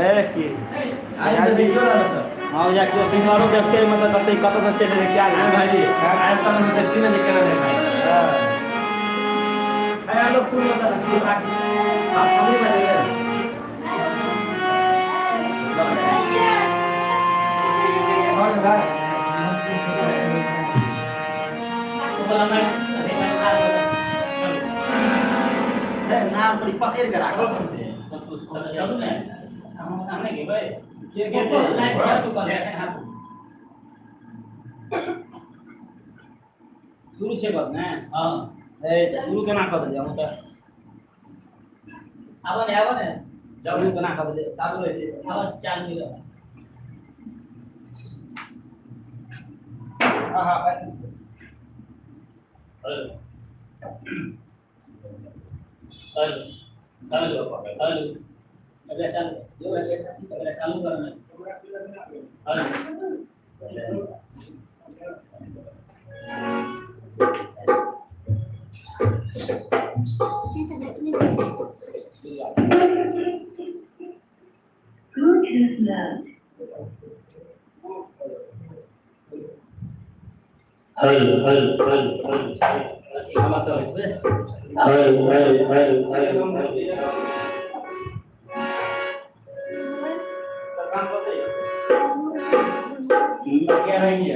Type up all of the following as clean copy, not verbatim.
ए की हाँ या केओ सिंगरो देखते मतलब कते कतऽ से चलि एलै क्या भाईजी आज तक हम देखी ना केना देखाई अरे लोग तू बता आप खबरी बजेंगे। नाम बड़ी पकड़ के राखो। चलू ने हम नहि गेबै के शुरू छै बात ने। हाँ। ए तऽ शुरू केना कऽ देलियै हम तऽ? आबो ने, आबो ने। चालू केना कऽ देलियै? चालू रहै। आबो, चालू रह। हाँ हाँ। हेलो हेलो हेलो हेलो, अगला चालू, अगला चालू करना। Hello. Bluetooth mode. Hello hello hello hello hello hello hello hello. क्या रहेंगे?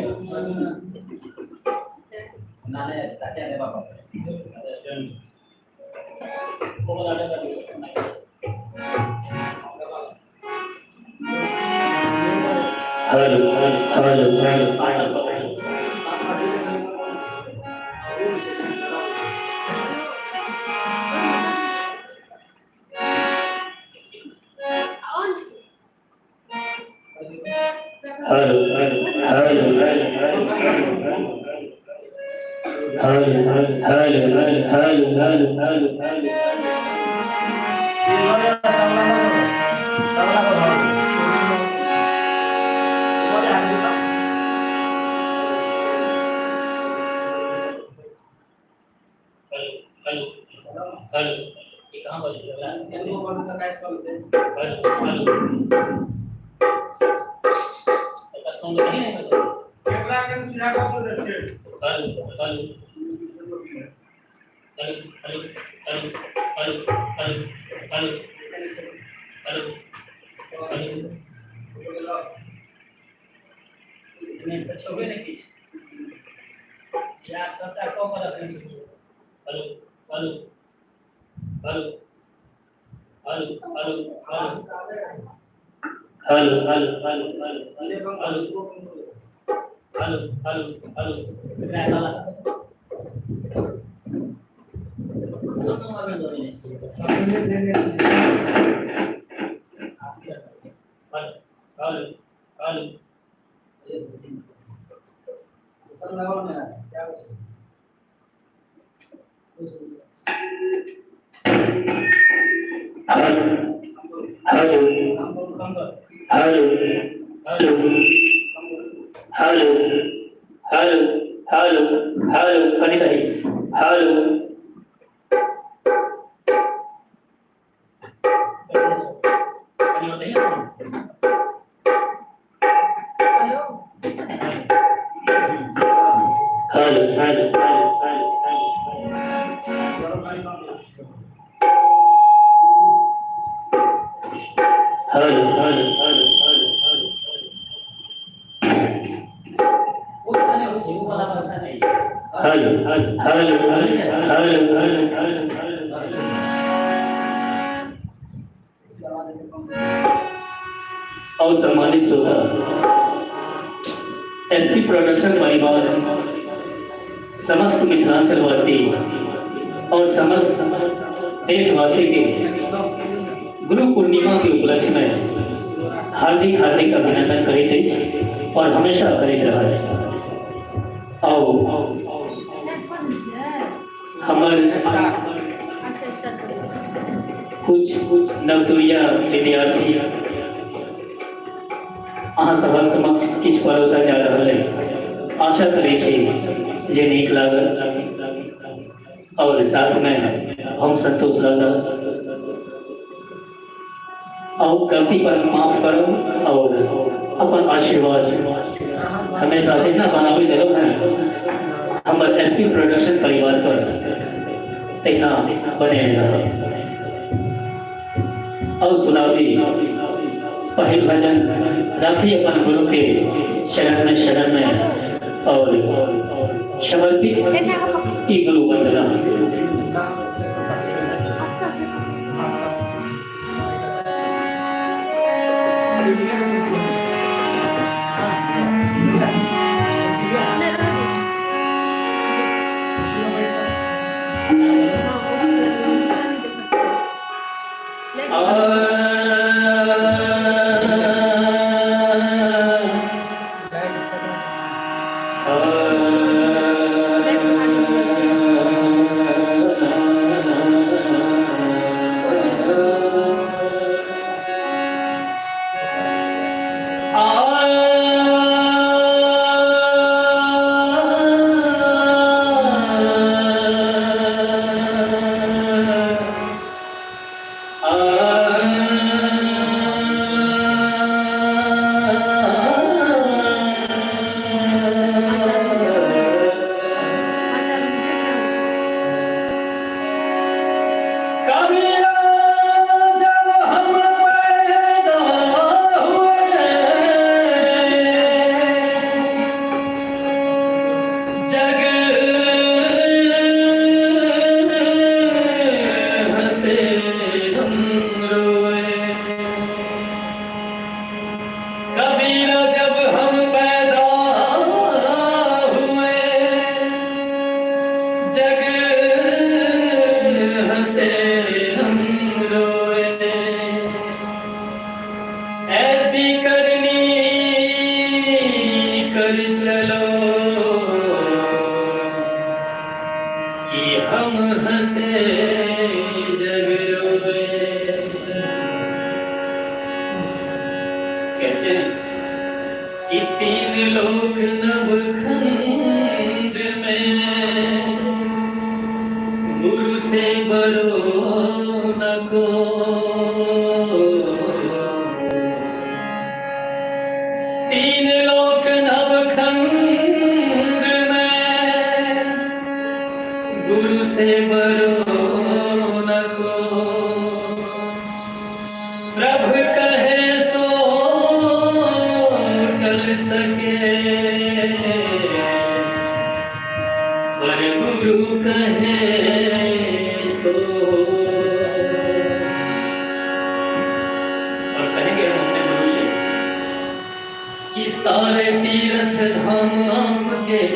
Hello hello hello hello. Hello hello hello hello hello hello hello hello. Hello hello hello, ये कहाँ बजे चल रहा है? हेलो हेलो, एकर साउंड नहीं है वैसे। Hello hello hello hello hello hello hello hello hello hello. नहि तऽ छेबे नहि किछु यार, सबटा कऽ कऽ रखने छै। Hello hello hello hello hello hello hello hello hello hello hello hello hello hello. एकरा साला hello hello hello. Hello hello hello hello hello hello hello hello, कनी कनी हेलो। कनी होते हैं। Hello hello hello hello hello hello hello hello hello. Hello hello hello hello hello और सम्मानित श्रोता, एसपी प्रोडक्शन परिवार, समस्त मिथिलांचलवासी और समस्त देशवासी के गुरु पूर्णिमा के उपलक्ष्य में हार्दिक हार्दिक अभिनंदन करैत अछि और हमेशा करैत रहल। आओ, हमर कुछ नवतुरिया विद्यार्थी अहाँ सभक समक्ष किछु परोसा जा रहल है। आशा करै छी जे नीक लागल। और साथ में हम संतोष लाल दास और गलती पर माफ करो और अपन आशीर्वाद हमेशा जितना बनाबे देलो हैं हमर एसपी प्रोडक्शन परिवार पर तहिना बने रह। और सुनाबी पहिल भजन राखी अपन गुरु के शरण में, शरण में और समर्पित ई गुरु वंदना।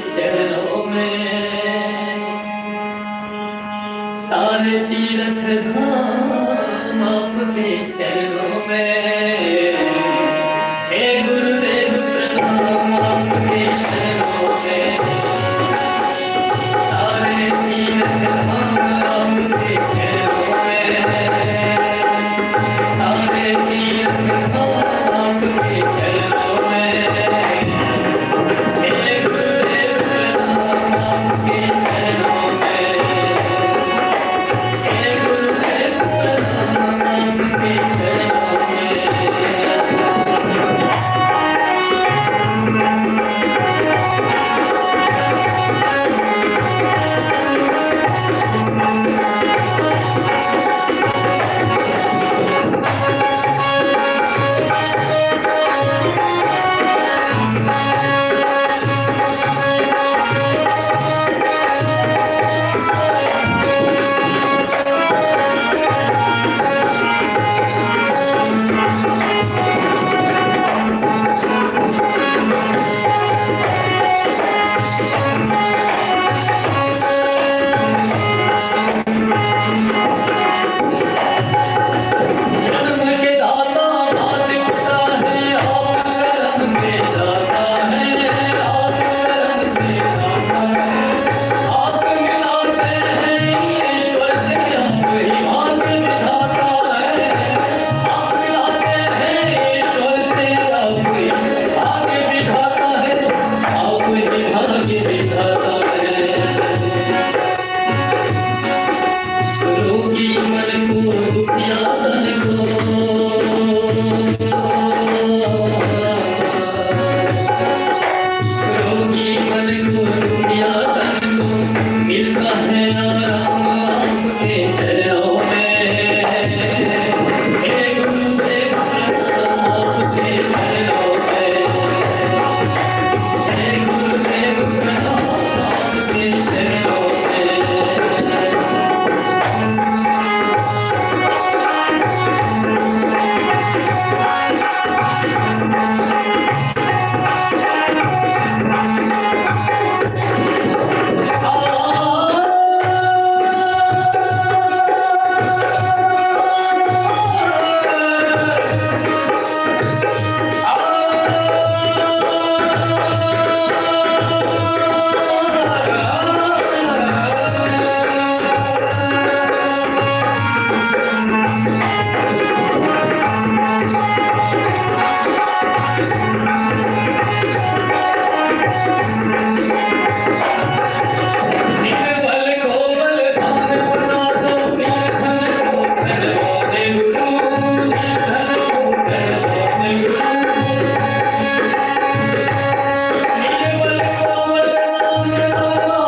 चरणों में। भाग्य विधाता है। रोगी मन को दुखिया तन को, रोगी मन को दुखिया तन को, मिलता है आराम आपके चरणों में। हे गुरुदेव आपके चरणों में, हे गुरुदेव आपके चरणों में। निर्बल को बलवान बना दो, निर्धन को धनवान गुरु, निर्धन को धनवान गुरु। निर्बल को बलवान बना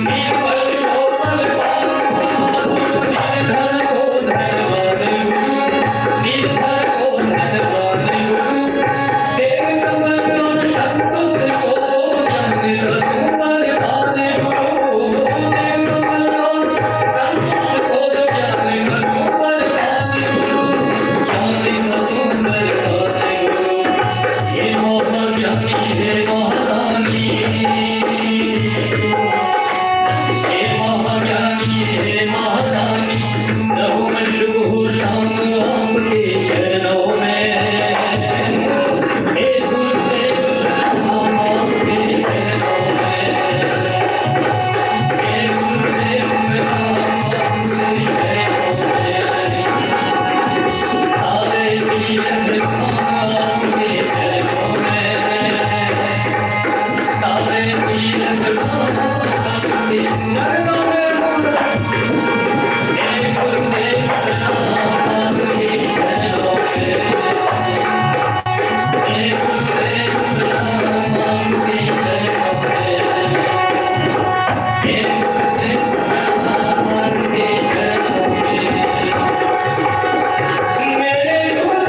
निर्बल को बलवान बना दो, निर्धन को धनवान गुरु, निर्धन को धनवान गुरु। देव कमल और संतोष को ज्ञान वरदान गुरु, देव कमल और संतोष को ज्ञान वरदान गुरु, ज्ञान वरदान गुरु। हे महाज्ञानी हे महादानी, हे महाज्ञानी हे महादानी, रहूं मैं शुभ शाम आपके चरणों में। हे गुरुदेव प्रणाम आपके चरणों में, हे गुरुदेव प्रणाम आपके चरणों में। सारे तीर्थ धाम आपके चरणों में, सारे तीर्थ धाम आपके चरणों में। हे गुरुदेव प्रणाम आपके चरणों में, हे गुरुदेव प्रणाम आपके चरणों में, हे गुरुदेव प्रणाम आपके चरणों में। मेरे गुरु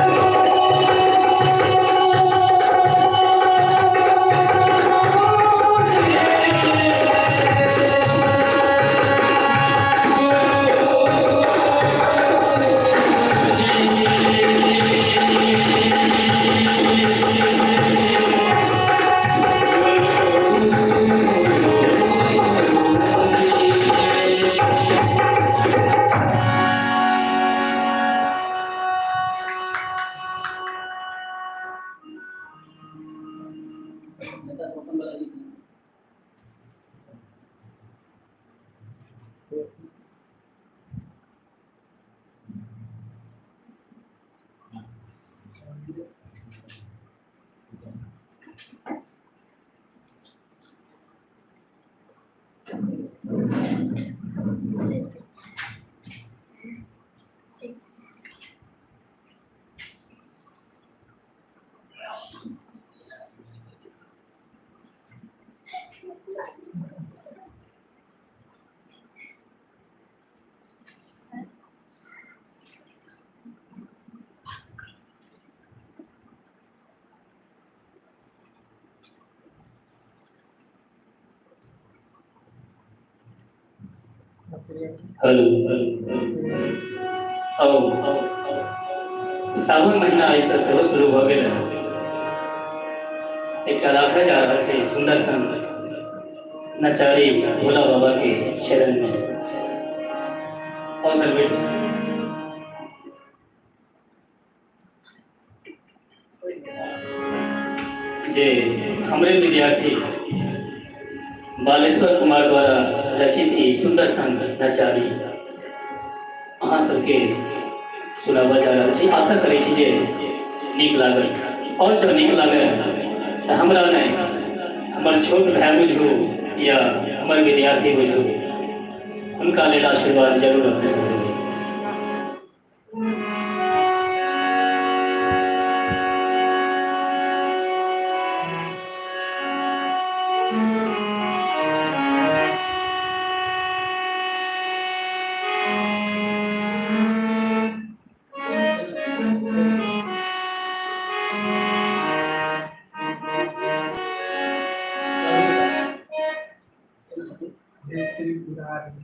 हेलो। औ सावन महीना ऐसा सेहो शुरू भऽ गेल है। एकटा राखल जा रहल छै सुंदर सन नचारी भोला बाबा के चरण में। और सर बैठू। जे हमरे विद्यार्थी बालेश्वर कुमार द्वारा रचित ई सुंदर सन नचारी अहाँ सबके सुनाबऽ जा रहल छी। आशा करै छी जे नीक लागत, आओर जँ नीक लागय तऽ हमरा नहि, हमर छोट भाय बुझू या हमर विद्यार्थी बुझू, हुनका लेल आशीर्वाद जरूर अपने सब देबै। त्रिपुरारी।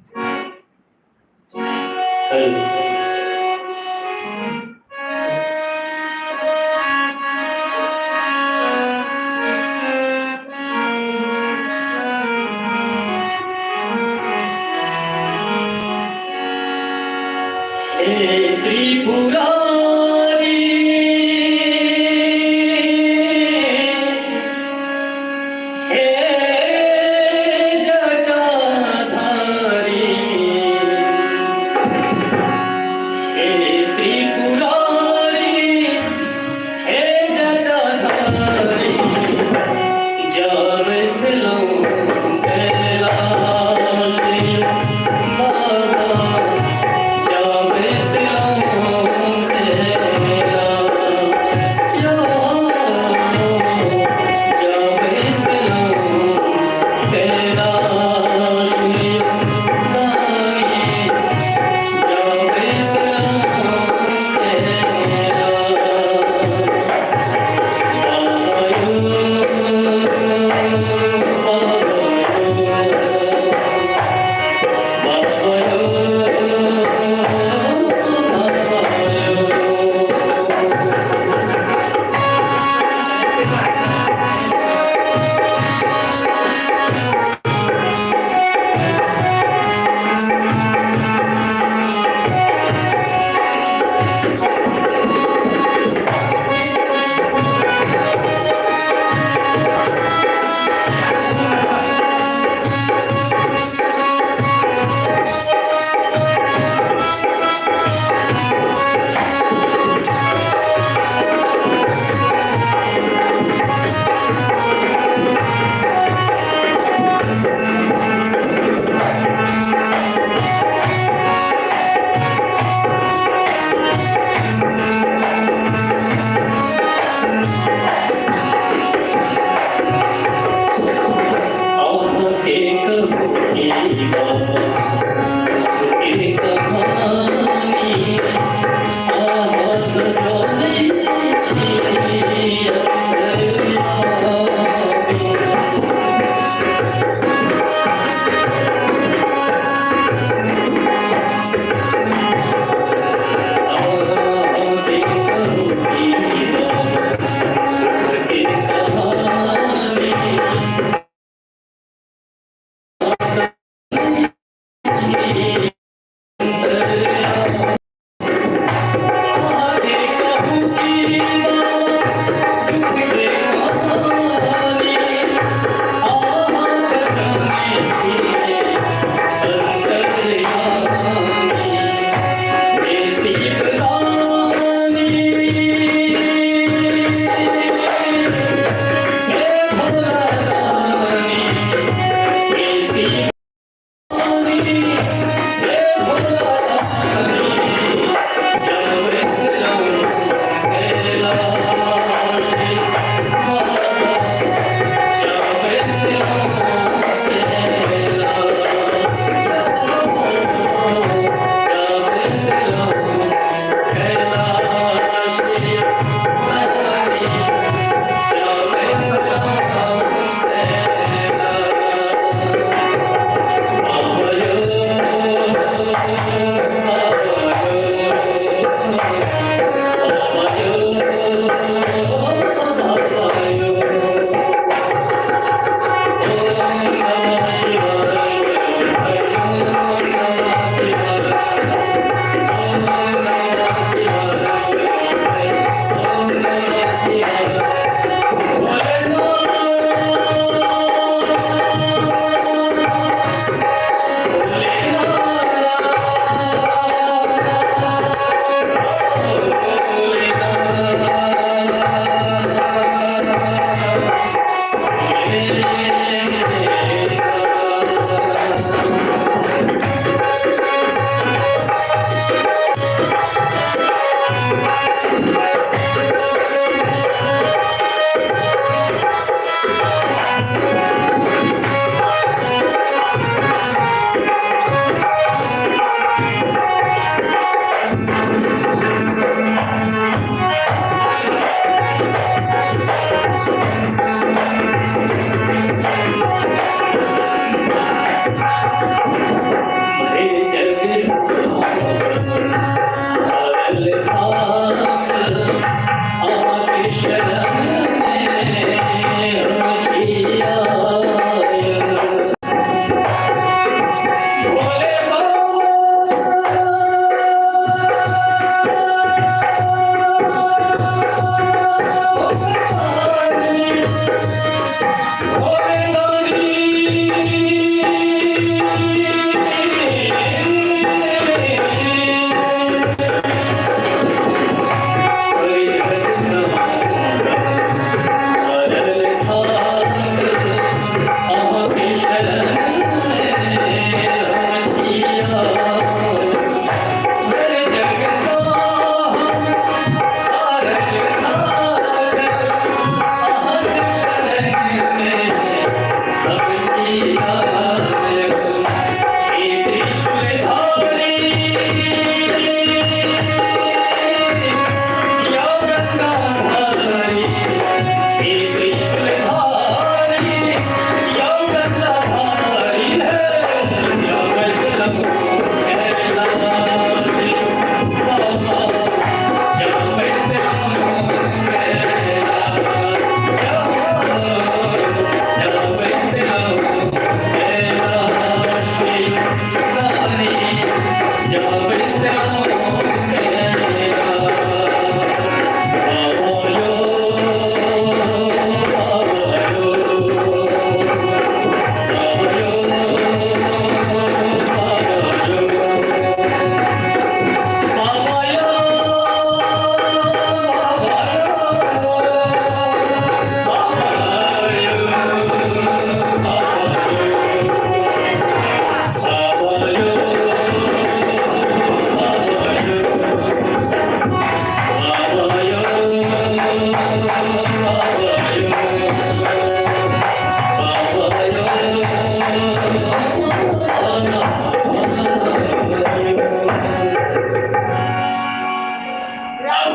आउ।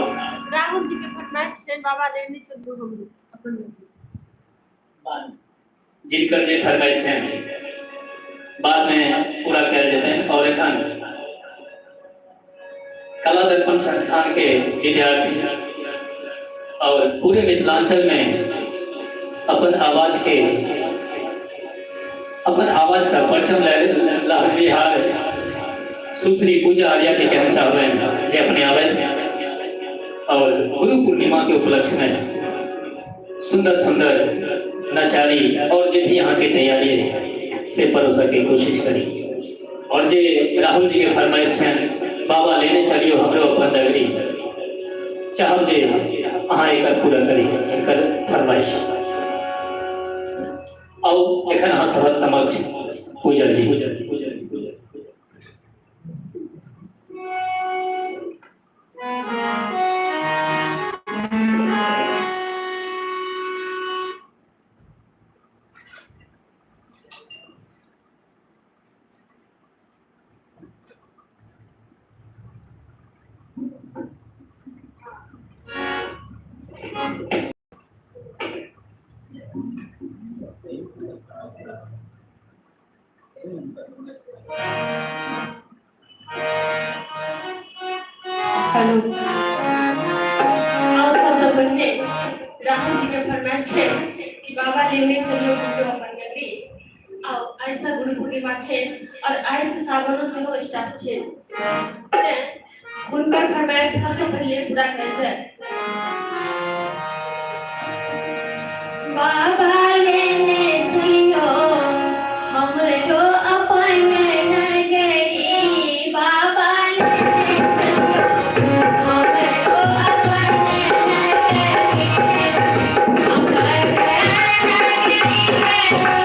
राहुल जी के फरमाइश छै, बाबा लेने चलू हमरो अपन नगरी। जिनकर जे फरमाइश छनि बाद में पूरा कयल जेतनि। और एखन कला दर्पण संस्थान के विद्यार्थी और पूरे मिथिलांचल में अपन आवाज के, अपन आवाज से परचम लहरिहार सुश्री पूजा आर्या जी के हम चाहबनि जे अपने आबथि और गुरु पूर्णिमा के उपलक्ष्य में सुंदर सुंदर नचारी और जे भी यहाँ के तैयारी है से परोसऽ के कोशिश करी। और जे राहुल जी के फरमाइश छनि, बाबा लेने चलियो हमरो अपन नगरी, चाहब जे अहाँ एकर पूरा करी एकर फरमाइश। आउ एखन अहाँ सभक समक्ष पूजा जी। हेलो, और सबसे पहले राहुल जी के फरमाइश छै कि बाबा लेने चलियो हमरो अपन नगरी। और ऐसा गुरु पूर्णिमा छै और आइ से सावनो सेहो स्टार्ट छै, तें हुनकर फरमाइश सबसे पहले पूरा कयल जाय। बाबा लेने चलियो हमरो अपन नगरी, बाबा लेने चलियो हमरो अपन नगरी, हमर नगरी बाबा।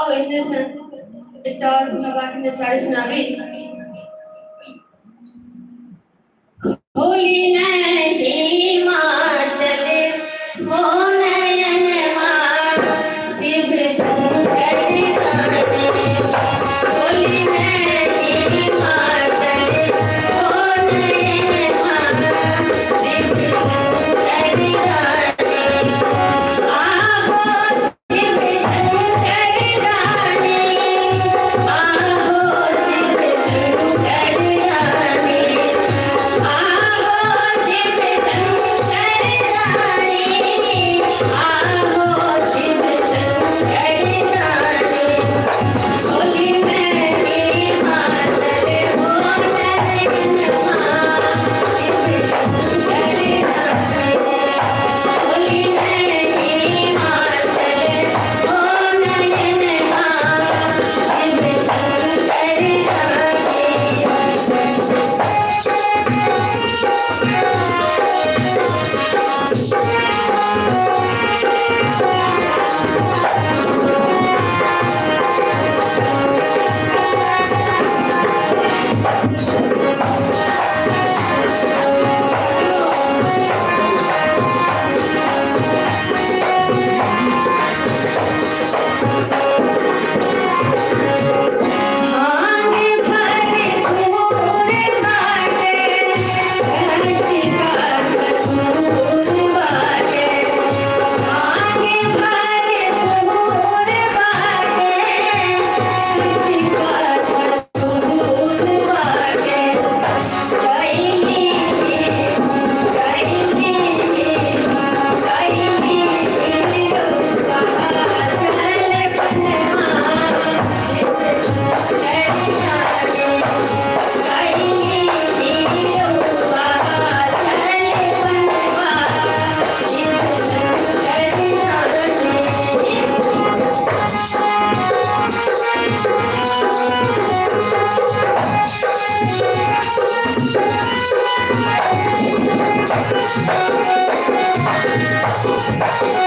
और एहने सन एकटा और बाबा के नचारी सुनाबी। होली नहीं मातले हो नयन मार शिव शंकर गाने। होली नहीं मातले हो नयन मार शिव शंकर गाने। आहो शिव शंकर गाने, आहो शिव शंकर गाने, आहो शिव शंकर गाने, आहो शिव शंकर गाने। होली नहीं मातले हो नयन मार शिव शंकर गाने। होली नहीं मातले हो नयन मार शिव शंकर गाने। भांग भरे फूल बाटे, कंचका कसूर बाटे। भांग भरे फूल बाटे, कंचका कसूर बाटे। कैली कैली कैली चल पनमा Thank